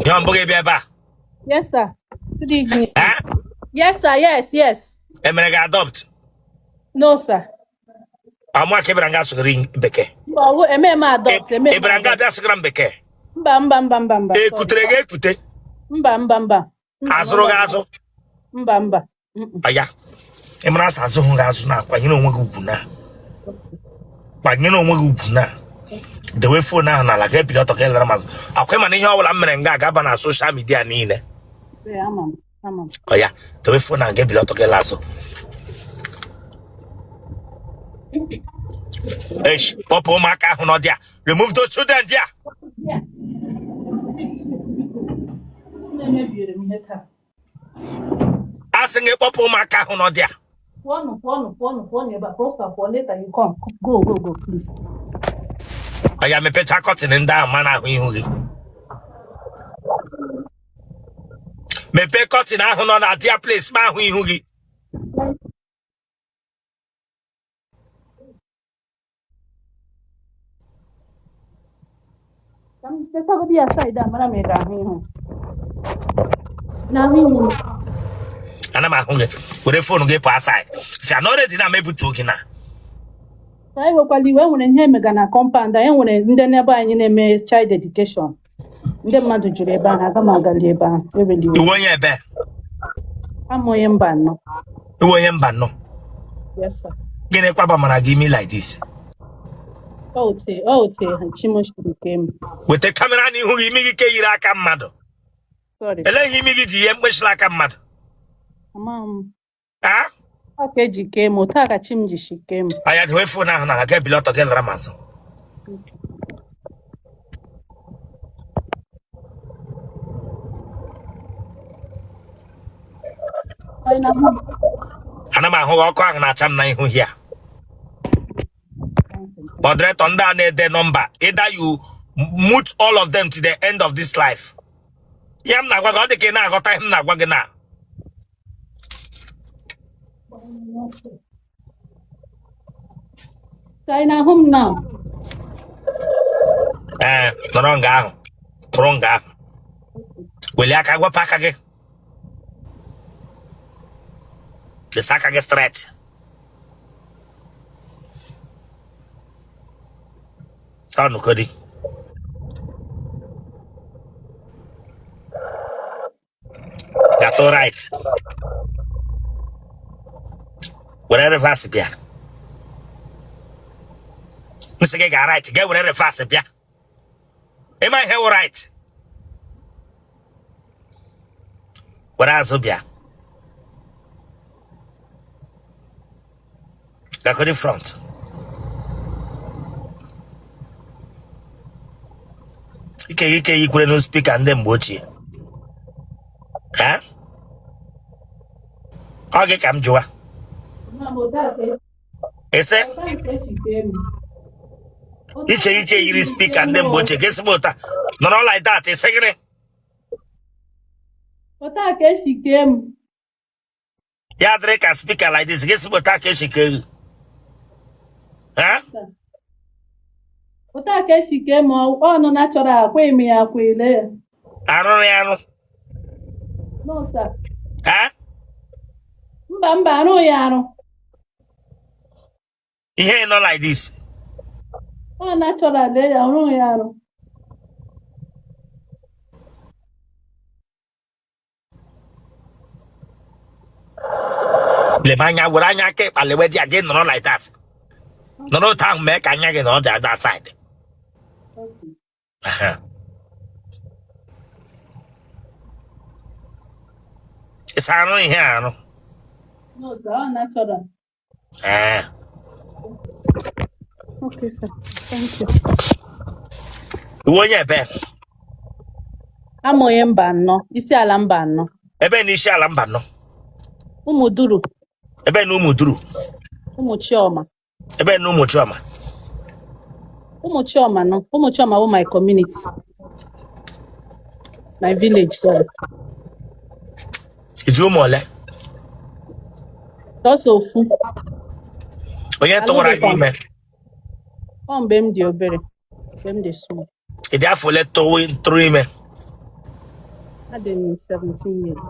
Ihe mbụ gị bịa ebe a? Yes, sir. Good evening. Eh? Yes, sir. Yes, yes. Emere gị adopt? No, sir. Amụ ka ịbịara nga asụgịrị bekee? Mba, ọ bụ eme m adopt, eme m Ịbịara nga adopt. abịa sụgịra m bekee? Mba, mba, mba, mba, mba. Sorry. Ekutere gị ekute? Mba, mba, mba. Mba, Azụrụ gị mba. azụ? Mba, mba. Mm-mm. Aya, ị mara asa azụghị gị azụ na kwanyere onwe gị ugwu na kwanyere onwe gị ugwu na dewe phone ahụ n'ala ga ebili ọtọ ka elere m azụ akwa ịma na ihe ọbụla m mere nga agaba na social media niile. Ee, ama m, ama m. Oya, dewe phone ahụ ga ebili ọtọ ka ele azụ. Eish, kpọpụ ụmụaka ahụ nọ there. Remove those children there. Yeah. Na-emebiere m ihe taa. A sị gị kpọpụ ụmụaka ahụ nọ there. Pụọnụ, pụọnụ, pụọnụ, pụọnụ ebe a. Prosper, pụọ later you come. Go, go, go, please. Oya, mepecha curtain ndị ahụ ma na-ahụ ihu gị. Mepee curtain ahụ nọ na their place ma ahụ ihu gị. Ka m detagodi ya side a mara ma ị ga-ahụ ihu. Na-ahụ ihu m. Ana m ahụ gị. Were phone gị pụọ aside. If you are not ready na m ebutuo gị na. Ka anyị wekwala iwe, e nwere ihe emega na compound anyị, nwere ndị n'ebe anyị na-eme child education. Ndị mmadụ juru ebe ahụ, aga m agali ebe ahụ. Eweli iwe. Ị wụ onye ebe? Amụ onye Mbano. Ị wụ onye Mbano? Yes, sir. Gịnị kwaba mara gị imi like this? Ọ ote chi m shiri kee m. Weta camera n'ihu gị, imi gị ke yiri aka mmadụ. Sorry. Elee ihe imi gị ji yie mkpịsịrị aka mmadụ? Ama m. A? Ọ ka eji kee m, otu a ka chi m ji shi kee m. Aya, dewe phone ahụ n'ala ga ebili ọtọ gị lara m azụ. Ana m ahụ ọkụ ahụ na-acha m na ihu hia. Moderator ndị a na-ede nọmba, either you mute all of them to the end of this life. Ihe m na-agwa gị, ọ dị ka ị na-aghọta ihe m na-agwa gị na. Ka ị na-ahụ m now? Ee, nọrọ nga ahụ, tụrụ nga ahụ, welie aka, wepụ aka gị, desa aka gị straight. Tọnụkodi. Gatụ right, were reverse bịa. M sị gị gaa right, ga were reverse bịa. Ịma ihe wụ right? Were azụ bịa. Gakodi front. Ike ike yikwere na speaker ndị mgbe ochie. Ha? Ọ gị ka m jụwa. Ese ike ike yiri speaker ndị mgbe ochie gị sị m ụta nọrọ like that ị sị gịnị? Otu a ka esi kee m. Ya dịrị ka speaker like this, gị sị otu a ka esi kee gị. Ha? Otu a ka esi kee m, ọnụ natural, akweghị m ya akwa ile ya. Arụrụ ya arụ? No, sir. Ha? Mba, mba, arụghị ya arụ. Ihe nọ like this. Ọ natural, lee ya, arụghị ya arụ. Lebe anya, were anya aka ịkpa lewe di ya gị nọrọ like that, nọrọ otu ahụ, mee ka anya gị nọrọ the other side. Aha. Ịsa arụ ihe arụ? No, sir, ọ natural. Ee. Okay, sir. Thank you. Ị wụ onye ebe? Amụ onye Mbano, Isiala Mbano. Ebe na Isiala Mbano? Ụmụduru. Ebe na Ụmụduru? Ụmụchiọma. Ebe na Ụmụchiọma? Ụmụchiọma nọ. Ụmụchiọma wụ my community. My village, sorry. I ji ụmụ ole? Sọsọ ofu. Onye tụwara gị ime? Ọ mgbe m dị obere. Mgbe m dị small. Ị dị afọ ole tụrụ ime? Adị m 17 years.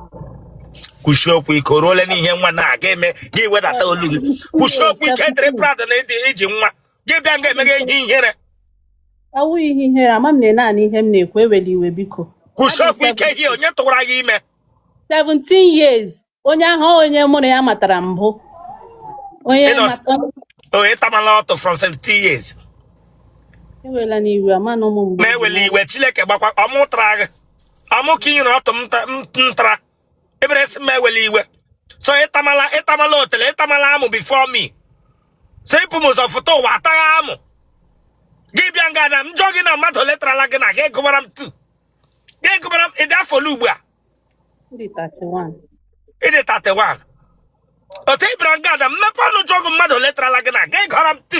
Kwuchie okwu ike, o ruole n'ihe nwa na-aga eme gị wedata olu gị. Kwuchie okwu ike, dịrị proud na ịdị iji nwa gị bịa nga emeghe ihe ihere. Awụghị ihe ihere, ama m na naanị ihe m na-ekwu, ewela iwe biko. Kwuchie Adị okwu ike 17 hie, onye tụwara gị ime? 17 years. Onye ahụ onye mụ na ya matara mbụ. Onye Ịnọ mata o ịtamala ọtụ from 17 years. Ewela n'iwe, ama na ụmụ mgbe Ma ewela iwe, Chineke gbakwa ọmụ tara gị ọmụ ka ị nyere ọtụ m tara ebere sị m ewela iwe. So ịtamala ịtamala otele ịtamala amụ before me, so ịpụ m ụzọ fụta ụwa ataghị amụ gị bịa nga na m jụọ gị na mmadụ ole tarala gị na gị gụbara m tu gị gụbara m. Ịdị afọ ole ugbu a? Dị 31. Ịdị 31. Otu ị bịara nga na m mepe ọnụ jụọ gị mmadụ ole tarala gị na gị gụọrọ m tu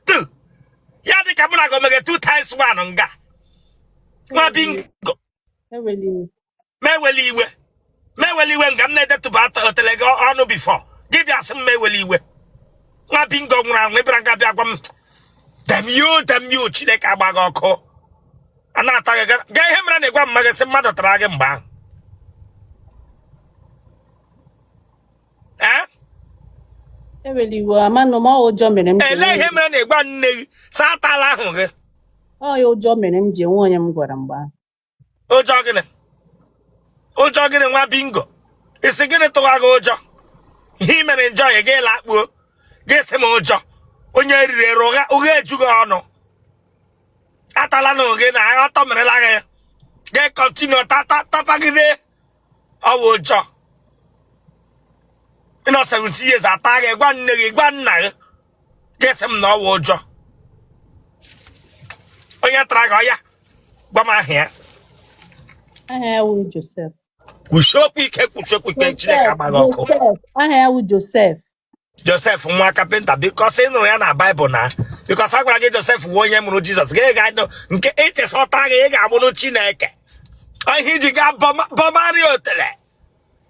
tu ya dị ka mụ na gị omege 2 times 1 nga nwa bingo. Ewela iwe. Ma ewela iwe, ma ewela iwe nga m na-edetụba otele gị ọnụ before gị bịa sị m ma ewela iwe. Nwa bingo nwụrụ anwụ, ị bịara nga bịa gwa m damn you, damn you, Chineke agba gị ọkụ a na-ata gị gaa ihe mere na ịgwa mma gị sị mmadụ tara gị mgbe ahụ. Ee? Ewela iwe, amanụ m, ọ ụjọ mere m ji Ele enwe ihe mere na ịgwa nne gị sị atala ahụ gị? Ọ ya ụjọ mere m ji enwe onye m gwara mgbe ahụ. Ụjọ gịnị? Ụjọ gịnị nwa bingo? Ị sị gịnị tụwa gị ụjọ? Ihe i mere njọ ya gị lakpuo gị sị m ụjọ. Onye riri ere ụgha ụgha ejughị ọnụ. Atala na gị na ọtọ merela gị gị continue tapagide ọ bụ ụjọ. Ị nọ 70 years ata gị gwa nne gị gwa nna gị gị sị m na ọ wụ ụjọ. Onye tara gị ọya gwa m aha ya. Aha ya wụ Joseph. Kwuchie okwu ike, kwuchie okwu ike, Chineke Joseph. agba gị ọkụ. Joseph, aha ya wụ Joseph. Joseph nwa kapịnta, because ị nụrụ ya na Baịbụl na because a gwara gị Joseph wụ onye mụrụ Jizọs gị ga nke echesọta gị ị ga-amụrụ Chineke ihe iji gaa bọmarị otele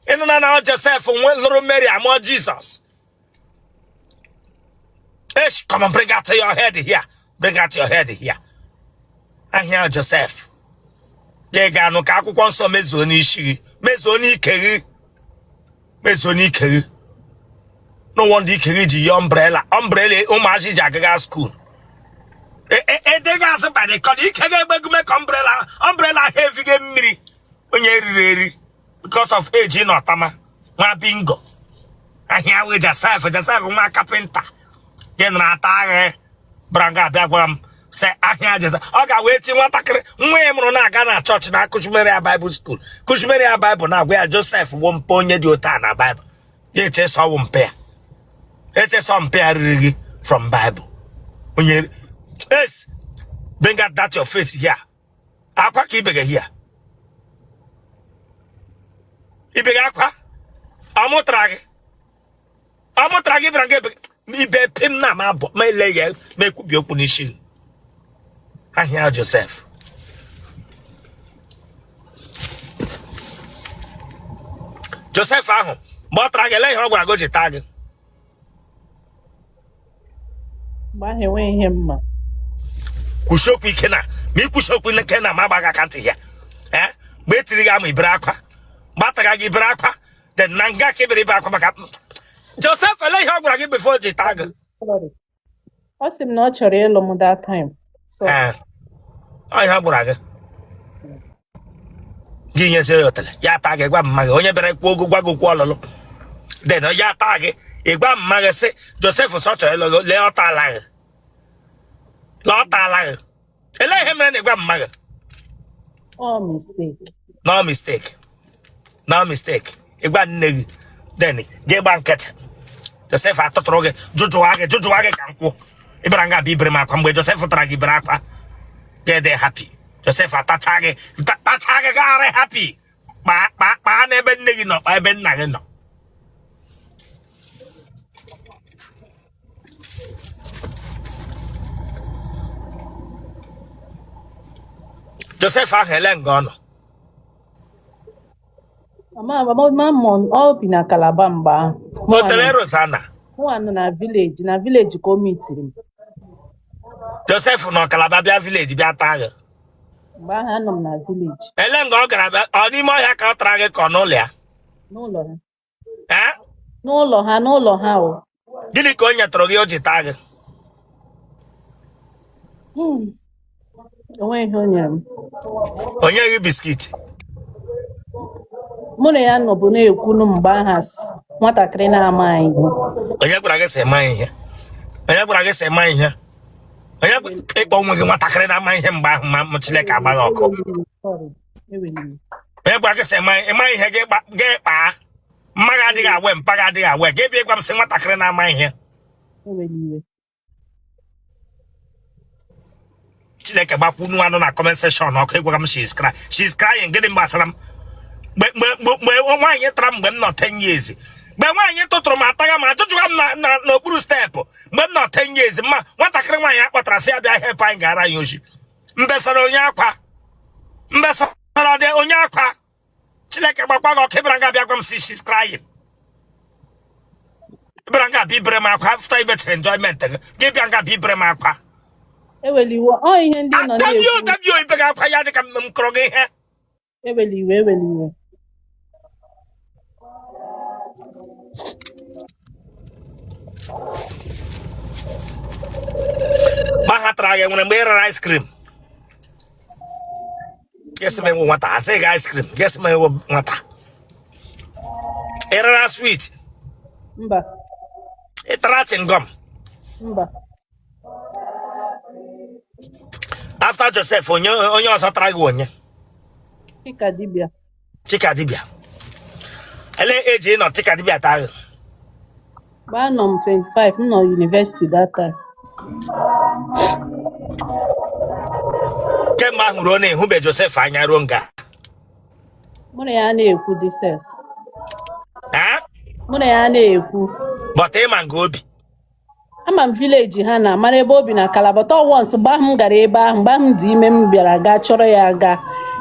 ịnụ na na Joseph nwe lụrụ Mary amụọ Jizọs. Esh, come on, bring out your head here. Bring out your head here. Aha Joseph. Gị ga-anụ ka akwụkwọ nsọ mezuo n'isi gị, mezuo n'ike gị, mezuo n'ike gị. No wonder ike gị ji yi umbrella, umbrella ụmụazị ji agaga school. Edeghị azụ banye kọrọ ike gị egbegume ka umbrella, umbrella ha evige mmiri onye riri eri because of age nọ tama nwa bingo. Aha wụ Joseph, Joseph nwa kapịnta gị nara ata agha bara nga abịa gwa m sị aha Joseph ọ ga wee chi nwatakịrị nwa ya mụrụ na-aga na chọọchị na akụchimere ya Bible school kụchimere ya Bible na-agwa ya Joseph wụ mpa onye dị otu a na Bible ya eche sọ wụ mpa ya eche sọ mpa ya riri gị from Bible onye es bring out that your face here akwa ka ibege here ibege akwa ọ mụtara gị ọ mụtara gị bịara nga ebe ibe pim na ma abụ ma ele ya ma ekwubi okwu n'isi gị. Aha Joseph. Joseph ahụ mgbe ọ tara gị ele ihe ọ gwara gị o ji taa gị? Mgbe ahụ enweghị ihe m ma. Kwusie okwu ike na ma ikwusi okwu ike na ma agbaghị aka ntị ya. Ee, mgbe e tiri gị amụ ibere akwa, mgbe ataga gị ibere akwa, then na nga ka ibere ibe akwa maka Joseph ele ihe ọ gwara gị before o ji taa gị? Sorry. Ọ sị m na ọ chọrọ ịlụ m that time. So Ee, ọ ihe ọ gwara gị gị nyezie ya otele ya taa gị gwa mma gị onye bịara kwuo ogo gwa gị okwu ọlụlụ then ya taa gị ịgwa mma gị sị Joseph sọ chọrọ ịlụ gị lee ọ taala gị lee ọ taala gị elee ihe mere na ịgwa mma gị? Ọ mistake. No mistake, no mistake. Ịgwa nne gị then gị gba nkịtị Joseph atụtụrụ gị jụjụwa gị jụjụwa gị ka nkwụ ị bịara nga abịa ibere m akwa mgbe Joseph tara gị bere akwa gị dị happy Joseph atacha gị tacha gị gagharị happy kpaa kpaa kpaa n'ebe nne gị nọ kpaa ebe nna gị nọ. Joseph ahụ ele nga ọ nọ? Mama mama m ọ bi na Calabar mgbe ahụ. Mụnwa Otele nọ Rosanna. Mụnwa nọ na village, na village ka o mitiri m. Joseph nọ Calabar bịa village bịa taa gị. Mgbe ahụ anọ m na village. Ele nga ọ gara bịa, ọ n'ime ọhịa ka ọ tara gị ka ọ n'ụlọ ya? N'ụlọ ha. Ee? N'ụlọ ha, n'ụlọ ha o. Gịnị ka o nyetụrụ gị o ji taa gị? Onweghị ihe o nyere m. O nyeghị biscuit? Mụ na ya nọbụ na-ekwunu mgbe ahụ nwatakịrị na-amaghị ihe. Onye gwara gị sị ma ihe? Onye gwara gị sị ma ihe? Onye ịkpọ onwe gị nwatakịrị na-ama ihe mgbe ahụ ma m Chineke agbaghị ọkụ? Sorry, eweli iwe. Onye gwara gị sị ma ịma ihe gị kpaa mma gị adịghị awe mpa gị adịghị awe gị bịa ịgwa m sị nwatakịrị na-ama ihe. Eweli iwe. Chineke gbakwunu anụ na comment section ọkụ ịgwa m she is crying, she is crying. Gịnị gbasara m mgbe mgbe mgbe mgbe nwaanyị tara m mgbe m nọ 10 years, mgbe nwaanyị tụtụrụ m atagha m ajụjụga m n'okpuru step mgbe m nọ 10 years, mma nwatakịrị nwaanyị a kpọtara sị ya bịa help anyị gara ya oshi mbesara onye akwa mbesara dị onye akwa. Chineke gbakwa gị ọkụ ịbịara nga bịa gwa m sị she's crying, ịbịara nga bịa ibere m akwa after ibechara enjoyment gị gị bịa nga bịa ibere m akwa. Eweli iwe, ọ ihe ndị nọ Atabio na-ekwu. Tabio ibe gị akwa ya dị ka m kọrọ gị ihe. Eweli iwe, eweli iwe. Ma ha tara gị nwere mgbe ị rara ice cream gị sị m ewu nwata asị gị ice cream gị sị m ewu nwata ị rara sweet? Mba. Ị tara chewing gum? Mba. After Joseph, onye onye ọzọ tara gị onye? Chika dibịa. Chika dibịa. Ele eji ị nọ Chika dibịa taa gị? Mgbe anọ m 25, m nọ university that time. Kemgbe ahụ ruo na ịhụbe Joseph anya ruo nga? Mụ na ya na-ekwu dị sef. Ha? Mụ na ya na-ekwu. But ịma nga obi? Ama m village ha na mara ebe obi na Calabar tọ. Once mgbe ahụ m gara ebe ahụ, mgbe ahụ m dị ime, m bịara gaa chọrọ ya gaa,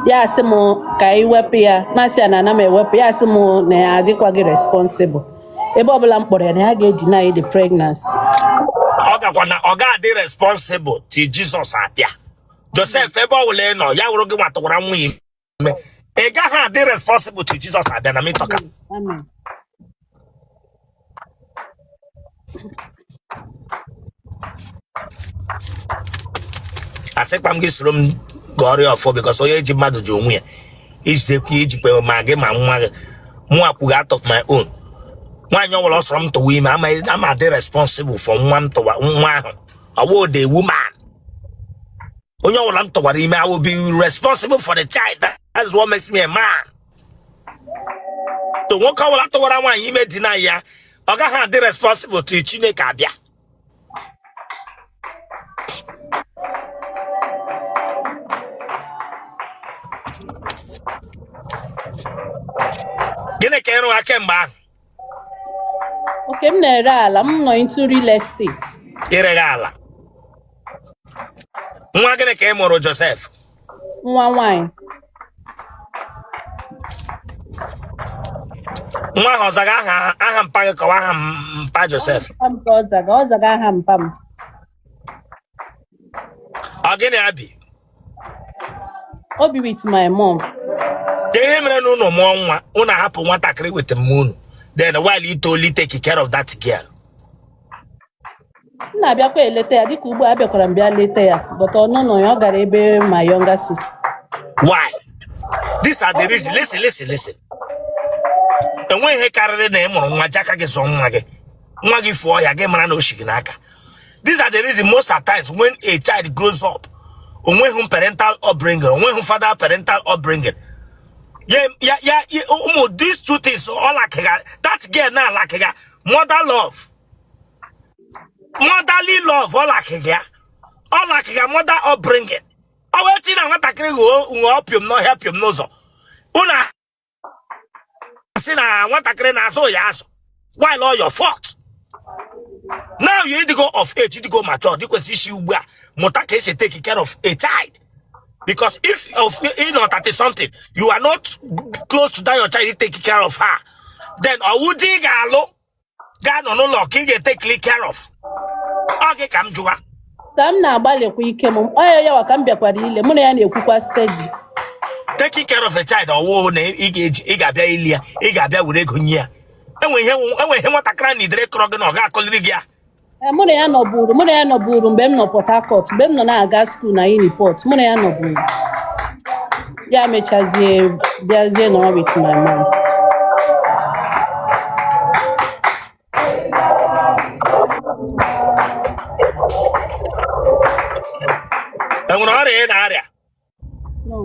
ya asị m ka anyị wepụ ya, masị ya na ana m ewepụ ya, asị m na ya adịkwaghị responsible, ebe ọbụla m kpọrọ ya na ya ga-edeny the pregnancy. Ọ gakwa na ọ ga-adị responsible till Jesus abịa. Joseph, ebe ọ bụla ị nọ ya wụrụ gị nwatụwara nwunye ime, ị gaghị adị responsible till Jesus abịa na mitọka. Amen. Asịkwa m gị soro m gọrọ ọfọ because onye ji mmadụ ji onwe ya ijidekwa ijikwa ma gị ma nwa gị. Mụ akwụghị out of my own. Nwaanyị ọbụla ọ sọrọ m tụwa ime ama ama adị responsible for nwa m tụwa nwa ahụ ọwụ the woman. Onye ọbụla m tụwara ime, I will be responsible for the child. That's what makes me a man. To nwoke ọbụla tụwara nwaanyị ime dina ya, ọ gaghị adị responsible till Chineke abịa. Gịnị ka ịrụ kemgbe ahụ? Okay, m na-ere ala, m nọ into real estate. Ireghe ala. Nwa gịnị ka ị mụrụ Joseph? Nwa nwanyị. Nwa ahụ ọ zaga aha aha mpa gị kọwa aha mpa Joseph? Mpa m ka ọ zaga, ọ zaga aha mpa m. Ọ gịnị ya bi? O bi with my mom. Ka ihe mere na unu mụọ nwa, unu ahapụ nwatakịrị with m unu, then while you totally take care of that girl? M na-abịakwa eleta ya, dịka ugbu a abịakwara m bịa leta ya, but ọ nọ ya, ọ gara ebe my younger sister. Why? These are the reasons. Listen, listen, listen. Enweghị ihe karịrị na ị mụrụ nwa ji aka gị zụọ nwa gị, nwa gị fụọ ya gị mara na o shi gị n'aka. These are the reasons. Most at times when a child grows up, onweghị parental upbringing, onweghị father parental upbringing, ya ụmụ these two things ọ lakịga that girl na alakịga mother love, motherly love, ọ lakịga ya, ọ lakịga mother upbringing. Ọ wee tinye na nwatakịrị ghọọ ghọọ piom n'ọhịa, piom n'ụzọ, unu asị na nwatakịrị na-azụ ya azụ while all your fault. Now you ịdịgo of age, ịdịgo mature, dị kwesịrị isi ugbu a mụta ka esi take care of a child, because if of you know 30 something, you are not close to that your child, take care of her, then ọwụ di ị ga-alụ ga-anọ n'ụlọ ka ị ga-etake care of ọ gị ka m jụwa. Ka m na-agbalịkwa ike m, ọ ya yawa ka m bịakwara ile, mụ na ya na-ekwukwa steady. Taking care of a child ọwụ na ị ga-eji ị ga-abịa ili ya, ị ga-abịa were ego nye ya. Enwe ihe nwatakịrị na idere kọrọ gị na ọ ga-akọliri gị ya. Ee, mụ na ya nọburu mgbe m nọ Port Harcourt, mgbe m nọ na-aga school na Uniport, mụ na ya nọburu. Ya mechazie bịazie nọrọ with my mom. Enwere ọrịa ị na-arịa? No.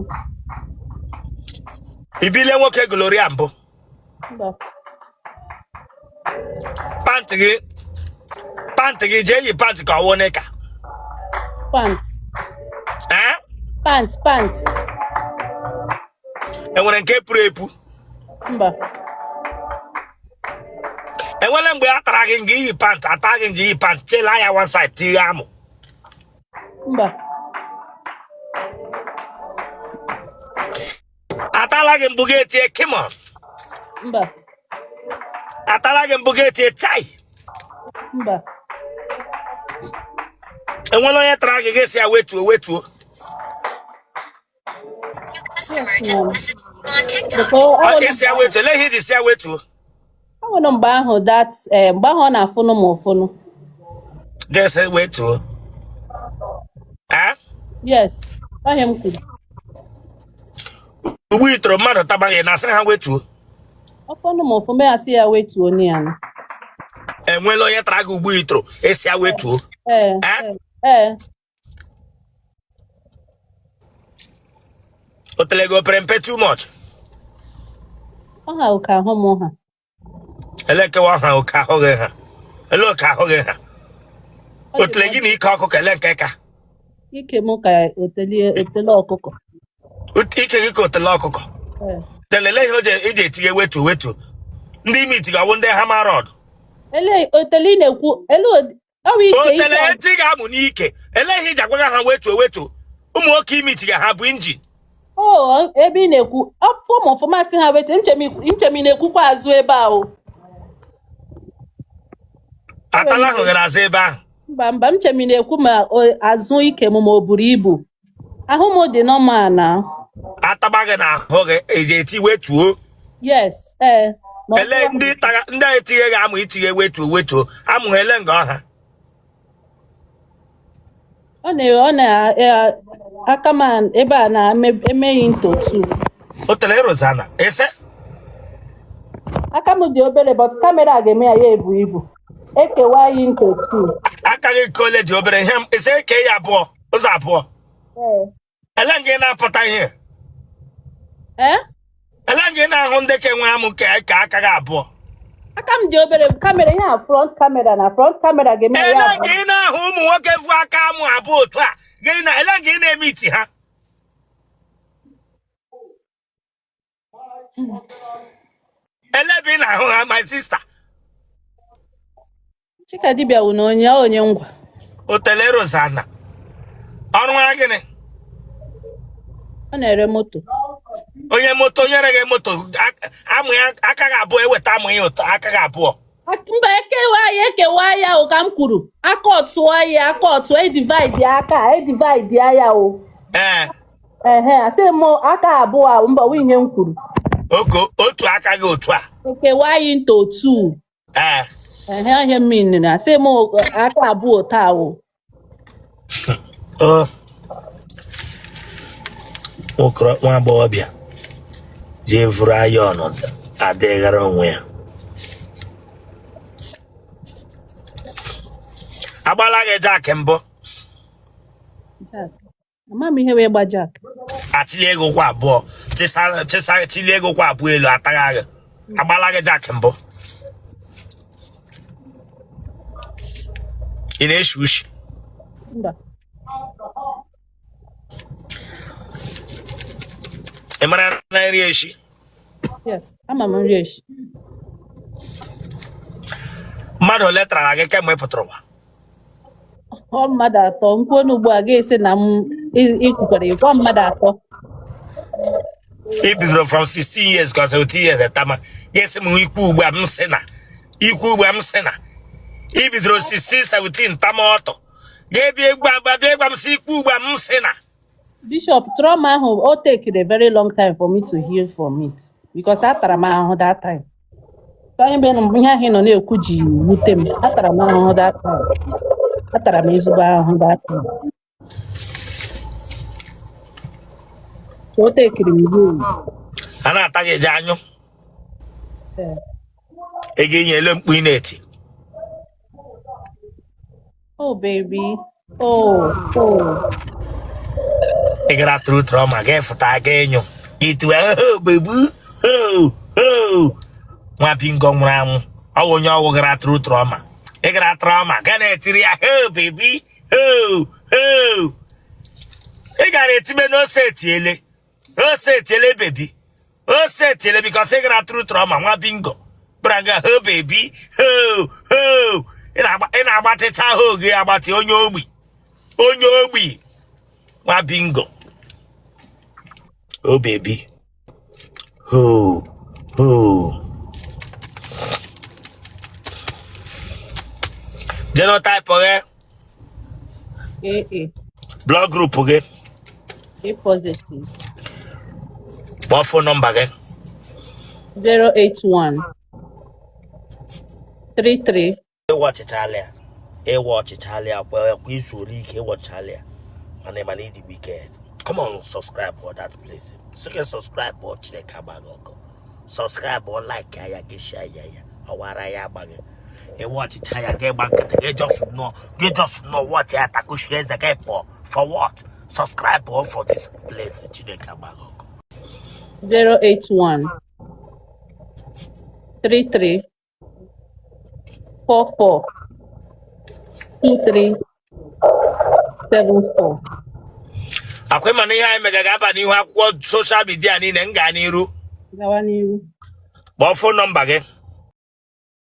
Ibile nwoke gonorrhea mbụ? Mba. Pant gị jee yi pant ka ọwụ knicker? Pant. Ee? Pant, pant. Enwere nke pụrụ epu? Mba. Enwere mgbe a tara gị nga iyi pant, ata gị nga iyi pant, chela ya one side, tinye amụ? Mba. Atala gị mbụ gị etie kimon? Mba. Atala gị mbụ gị etie chai? Mba. Enwere onye tara gị, gị si ya wetuo, wetuo? Customer just messaged you on TikTok. Because Ọ ọ isi ya wetuo, ele ihe iji si ya wetuo? nwere mgbe ahụ that mgbe ahụ ọ na-afụnụ m ụfụnụ. Gị si wetuo, ee? Yes, ọhịa m kwuru. Ugbu itoro mmadụ tabaghị na asịrị ha wetuo? Ọfụnụ m ụfụ, mee asị ya wetuo onye ya nụ. Enwela onye tara gị ugbu itoro esi ya wetuo? Ee. Eh? Ee. O tere gị opere mpe too much? Ọ ha oke ahụ m ha. Ele nkewa ha oke ahụ gị ha? Ele oke ahụ gị ha? Ọ O tere dị gị na ike ọkụkọ, ele nke ka? Ike m ka otele ọkụkọ. Ike gị ka otele ọkụkọ? Ee. Delele ihe o ji iji etinye wetuo, wetuo. Ndị ime iti ga-awụ ndị hammer rod. Ele otele ị na-ekwu, ele ọ bụ ike Otele ike. eti ga-amụ n'ike, ele ihe iji agwaga ha wetuo, wetuo? Ụmụ nwoke ime iti ga ha bụ engine. O ebe ị na-ekwu ọfụ m ọfụma sị ha wetu, nchem ị na-ekwukwa azụ ebe a o. Atala ahụ gara azụ ebe ahụ? Mba, mba, nchem ị na-ekwu ma azụ ike m ma o buru ibu. Ahụ m dị normal na. Ataba gị n'ahụ gị eji eti wetuo? Yes, ee. Na Ele ọfụ. ndị tara ndị a etinye gị amụ itinye wetuo, wetuo, amụ ha, ele nga ọha? Ọ na aka m ebe a na-emeghị ntotu. O tere Rozana ese? Aka m dị obere, but camera ga-eme ya ya ebu ibu. Ekewa ya into two. Aka gị nke ole dị obere? Ihe m ese eke ya abụọ, ụzọ abụọ? Ee. Ele nga ị na-apụta ihe? Ee? Ele nga ị na-ahụ ndị ka enwe amụ ka aka gị abụọ? Aka m dị obere, camera ihe a, front camera na front camera ga-eme ya Ele ya nga ị na-ahụ ụmụ nwoke vu aka amụ abụọ otu a gị na ele nga ị na-eme iti ha? Ele ebe ị na-ahụ ha, my sister? Chikadibia wụ na onye ngwa. Otele Rozana ọrụ nwa gịnị? Ọ na-ere moto. Onye moto nyere gị moto amụ ya aka gị abụọ, eweta amụ ya ụtọ aka gị abụọ? Mba, ekewa ya, ekewa ya o, ka m kwuru. Aka ọtụọ ya, aka ọtụọ, edivide ya aka, edivide ya ya o. Ee. Ehe, asị m aka abụọ a, mba, wụ ihe m kwuru. Oko otu aka gị otu a? Ekewa ya into two. Ee. Ehe, ihe m mean, asị m aka abụọ taa o. Ọ nwoke nwa agbọghọbịa jee vuru ayọn adịghara onwe ya agbala gị jack mbụ? Jack. Ama m ihe wee gba jack. Achịli ego kwa abụọ chịsa chịsa, chili ego kwa abụọ elu atagha gị. Agbala gị jack mbụ? Ị na-eshi ushi? Mba. Ị mara na nri eshi? Yes, ama m nri eshi. Mmadụ ole tara gị kemgbe ị pụtara ụwa? Ọ mmadụ atọ. Nkwuo ugbu a ga-esi na m ikwukwara ịgwa mmadụ atọ. Ị bidoro from 16 years ka 17 years etama ga-esi m ikwu ugbu a, m sị na ikwu ugbu a, m sị na ị bidoro 16 17 tama ọtọ. Ga-ebia gwa bịa gwa m sị ikwu ugbu a m sị na Bishop, trauma ahụ o take a very long time for me to heal from it because atara m ahụhụ that time. So onye mere na ihe ahụ ị nọ na-ekwu ji wute m. Atara m ahụhụ that time. Atara m ezigbo ahụhụ that time. So o tekiri m years. A na-ata gị eje anyụ ego inye ele mkpu ị na-eti. Oh baby. Oh, oh. Ị gara through trauma ga fụta ga enyo itiwe, "Oh, baby, oh, oh." Nwa bingo nwụrụ anwụ, ọ wụ onye ọwụ gara through trauma. Ị gara trauma ga na-etiri ya, "Oh baby, oh, oh." Ị gara etime n'ose etiele ose etiele baby ose etiele because ị gara through trauma. Nwa bingo bịara nga, "Oh baby, oh, oh." Ị na-agbatịcha ha oge agbatị, onye ogbi, onye ogbi, nwa bingo. Oh baby, oh, oh. Genotype gị? AA. Blood group gị? A positive. Kpọọ phone number gị. 081 33 Ịwa ọchịchala ya, ịwa ọchịchala ya kwa kwa izu ole ike ịwọchala ya, mana ịma na ịdị wicked. Come on, subscribe for that place. Sị subscribe ọ, Chineke agbaghị ọkụ. Subscribe ọ, like ya, gị share ya, ya ọwara ya agbaghị. Ịwa ọchịcha ya, gị gba nkịtị, gị just nọ, gị just nọ watch ya, takushie eze gị pụọ. For what? Subscribe ọ for this place. Chineke agbaghị ọkụ. 081 33 44 23 74. Akwa ịma na ihe anyị mega ga-aba n'ihu akwụkwọ social media niile m gaa n'iru. Gawa n'iru. Kpọọ phone number gị.